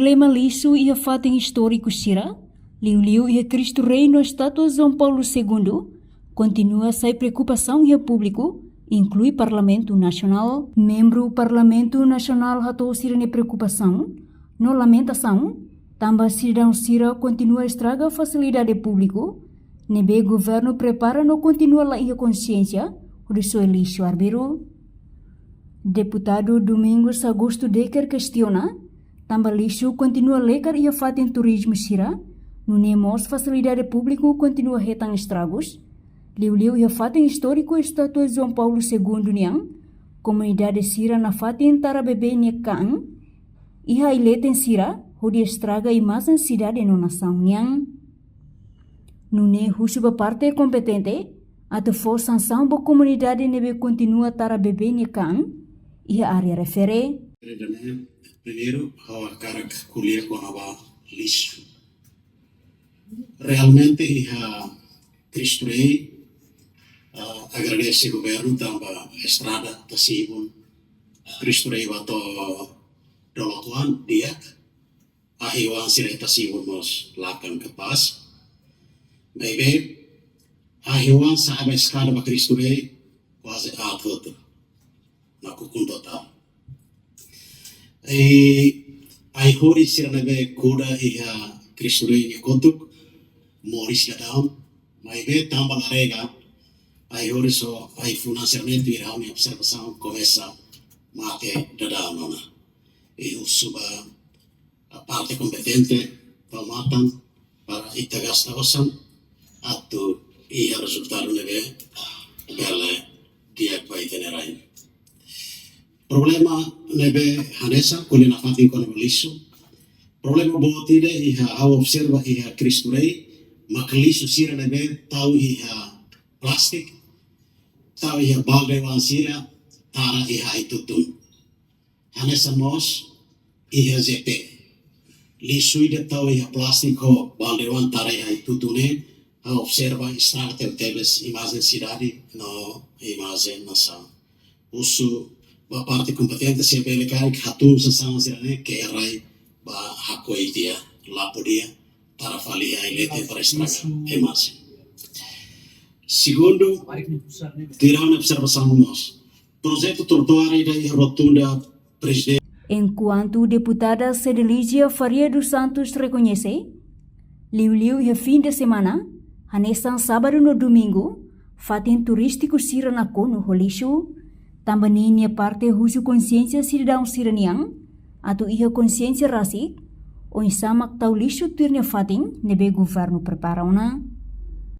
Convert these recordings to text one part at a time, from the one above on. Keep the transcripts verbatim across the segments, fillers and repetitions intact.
Problema lixu iha fatin istóriku sira, liuliu iha Cristo Rei no estátua João Paulo Segundo, kontinua sai preokupasaun iha públiku, inklui Parlamentu Nasionál. Membru Parlamentu Nasionál hato'o sira-nia preokupasaun no lamentasaun, tanba sidadaun sira kontinua estraga fasilidade públiku, ne'ebé governu prepara no kontinua la iha konsiénsia hodi soe lixu arbiru. Deputadu Domingos Augusto Decker kestiona, tanba lixu kontinua lekar iha fatin turizmu sira, nune'e mós fasilidade públiku kontinua hetan estragus, liuliu iha fatin istóriku estátua João Paulo Segundo nian, komunidade sira nafatin tara bebé nia kaan iha ai-leten sira, hodi estraga imajen sidade no nasaun nian. Nune'e husu ba parte kompetente atu fó sansaun ba komunidade ne'ebé kontinua tara bebé nia kaan iha área refere. Primeiru, ha'u hakarak ko'alia kona-ba lixu. Realmente iha Cristo Rei, ah, agradese governu tanba estrada Tasibun, Cristo Rei ba to'o Dolotuan di'ak, ahi-oan sira iha Tasibun mós lakan kapás. Maibé ahi-oan sa'e ba eskada ba Cristo Rei kuaze aat hotu, nakukun totál. I ai-horis sira ne'ebé kuda iha Cristo Rei nia kotuk, moris daudaun, maibé tanba la rega, ai-horis ho ai-funan sira-ne'e, tuir ha'u-nia observasaun, komesa mate daudaun ona. I husu ba parte kompetente tau matan para ita gasta osan atu iha rezultadu ne'ebé bele di'ak ba ita-nia rain. Problema ne'ebé hanesan ko'alia nafatin kona-ba lixu. Problema boot ida iha, ha'u observa iha Cristo Rei, mak lixu sira ne'ebé tau iha plástiku, tau iha balde-oan sira, tara iha ai-tutun. Hanesan mós iha J P. Lixu ida tau iha plástiku ho balde-oan tara iha ai-tutun ne'e, ha'u observa estraga tebetebes imajen sidade no imajen nasaun. Husu ba parte kompetente se bele karik hatún sasán sira-ne'e, ke rai ba hakoi tiha, lapo tiha, tara fali iha ai-leten para estraga imajen. Segundu, tuir ha'u-nia observasaun mós, projetu trotoar ida iha rotunda Prezidente. Enkuantu deputada Cedelígia Faria dos Santos rekoñese, liuliu iha fin de semana, hanesan sábadu no domingu, fatin turístiku sira nakonu ho lixu, tanba ne'e nia parte husu konsiénsia sidadaun sira-nian, atu iha konsiénsia rasik, oinsá mak tau lixu tuir nia fatin ne'ebé governu prepara ona.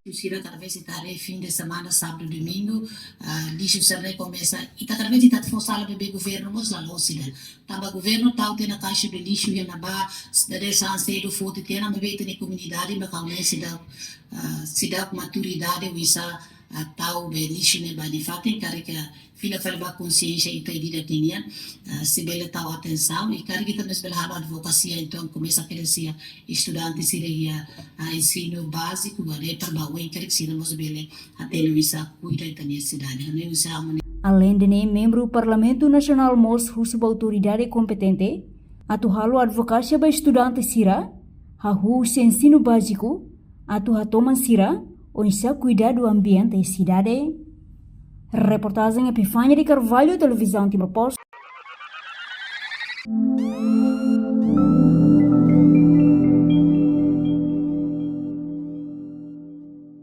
Sira kada vez ita haree fin de semana, sábadu, domingu, ah, lixu sira-ne'e komesa, ita kada vez ita fó sala ba be governu mós la loos ida. Tanba governu tau tiha ona kaixa de lixu iha ne'ebá, dade sasán sedu foti tiha ona, maibé ita-nia komunidade, mak ha'u hanoin seidauk, ah, seidauk maturidade, oinsá, ah, tau be lixu ne'e ba nia fatin, karik fila fali ba konsiénsia ita ida-idak ninian, ah, se bele tau atensaun, i karik ita mós bele halo advokasia, entaun komesa hela sira estudante sira iha, ah, ensinu báziku, ba de para ba oin karik sira mós bele hatene oinsá kuida ita-nia sidade. Hanoin oinsá ha'u hanoin. Aleinde ne'e, membru Parlamentu Nasionál mós husu ba autoridade kompetente atu halo advokasia ba estudante sira, hahú husi ensinu báziku, atu hatoman sira oinsá kuidadu ambiente sidade. Reportajen Epifania de Carvalho, Televizaun Timor Post.